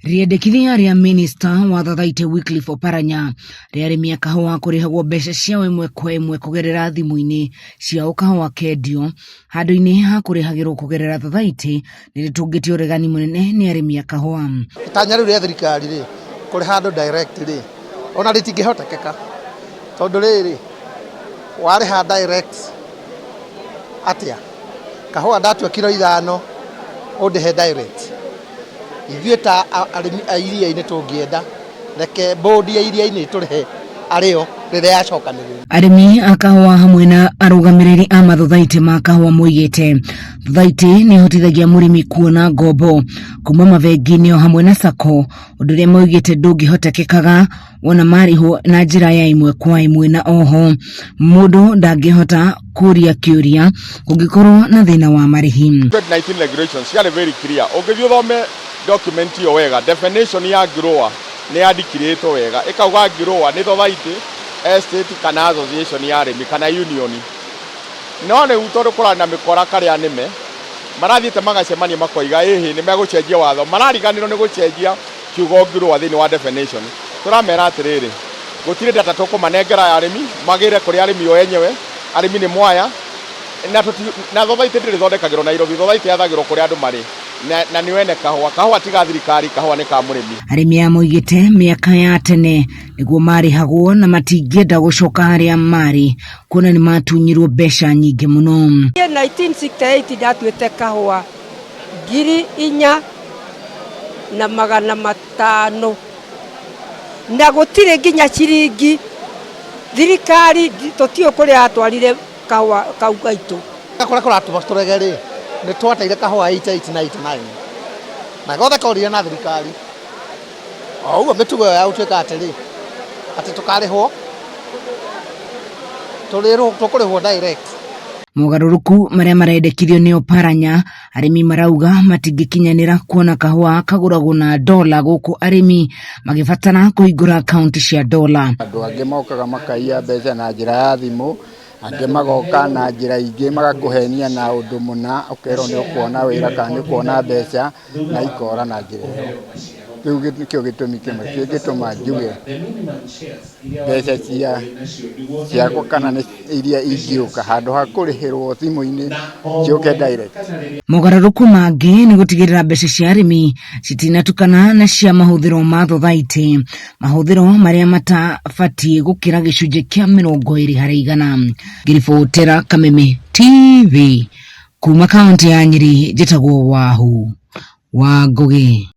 Rĩendekithia rĩa minista wa Thathaitĩ Wycliffe Oparanya rĩa arĩmi a kahũa kũrĩhagwo mbeca ciao ĩmwe kwa ĩmwe kũgerera thimũ-inĩ ciao kahũa kendio handũ-inĩ ha kũrĩhagĩrwo kũgerera Thathaitĩ nĩ rĩtũngĩtie ũregani mũnene nĩ arĩmi a kahũa. Itanya rĩu rĩa thirikari rĩ, kũrĩha andũ direct rĩ, ona rĩtingĩhotekeka tondũ rĩrĩ, warĩha direct atĩa? Kahũa ndatua kiro 5 ũndĩhe direct. Ithuĩ ta arĩmi a iria-inĩ tũngĩenda reke bũndi ya iria-inĩ ĩtũrĩhe arĩo rĩrĩa yacokanĩrĩrio. Arĩmi a kahũa hamwe na arũgamĩrĩri a mathothaitĩ ma kahũa moigĩte thothaitĩ nĩ ĩhotithagia mũrĩmi kuona ngombo kuma mabengi-inĩ o hamwe na sacco, ũndũ ũrĩa moigĩte ndũngĩhotekekaga wona marĩhwo na njĩra ya ĩmwe kwa ĩmwe, na oho mũndũ ndangĩhota kũria kĩũria kũngĩkorwo na thĩna wa marĩhi. 2019 regulations ciarĩ very clear. Ũngĩthiĩ ũthome document ĩyo wega, definition ya grower nĩ yandikirĩtwo wega, ĩkauga grower nĩ society, estate kana association ya arĩmi kana union. No rĩu tondũ kũrarĩ na mĩkora karĩa nĩme marathiĩte magacemania makoiga ĩhĩ nĩ megũcenjia watho, marariganĩrwo nĩ gũcenjia kiugo grower thĩinĩ wa definition. Tũramera atĩrĩrĩ, gũtirĩ data tũkũmanengera arĩmi, magĩre kũrĩ arĩmi o enyewe, arĩmi nĩ mwaya na na thothaitĩ ndĩrĩ thondekagĩrwo Nairobi, thothaitĩ yathagĩrwo kũrĩa andũ marĩ na nĩ wene kahũa, kahũa ti ga thirikari, kahũa nĩ ka mũrĩmi. Arĩmi aya moigĩte mĩaka ya tene nĩguo marĩhagwo na matingĩenda gũcoka harĩa marĩ kuona nĩ matunyirwo mbeca nyingĩ mũno. 1968 ndatuĩte kahũa 4500 na gũtirĩ nginya ciringi thirikari tũtiũĩ kũrĩa yatwarire kahũa kau gaitũ. Kũrĩa kũratũma tũrege rĩ, nĩ twateire kahũa 88 na 89 na gothe korire na thirikari. O ũguo mĩtugo ĩyo ya gũtuĩka atĩrĩ, atĩ tũkarĩhwo, tũkũrĩhwo direct. Mogarũrũku marĩa marendekithio nĩ Oparanya, arĩmi marauga matingĩkinyanĩra kuona kahũa kagũragwo na dola gũkũ arĩmi magĩbatara kũhingũra akaunti cia dola. Andũ angĩ mokaga makaiya mbeca na njĩra ya thimũ, angĩ magoka na njĩra ingĩ magakũhenia na ũndũ mũna, ũkerwo nĩ ũkuona wĩra kana nĩ ũkuona mbeca na ikora na njĩra ĩyo. Kĩu nĩkĩo gĩtũmi kĩmwe kĩngĩtũma njuge mbeca ciakwa kana nĩ iria ingĩũka handũ ha kũrĩhĩrwo thimũ-inĩ ciũke direct. Mogarũrũku mangĩ nĩ gũtigĩrĩra mbeca cia arĩmi citinatukana na cia mahũthĩro ma thothaitĩ, mahũthĩro marĩa matabatiĩ gũkĩra gĩcunjĩ kĩa 20 harĩ igana. Ngĩribotera Kameme TV kuma kaũntĩ ya Nyĩrĩ, njĩtagwo Wahu wa Ngũgĩ.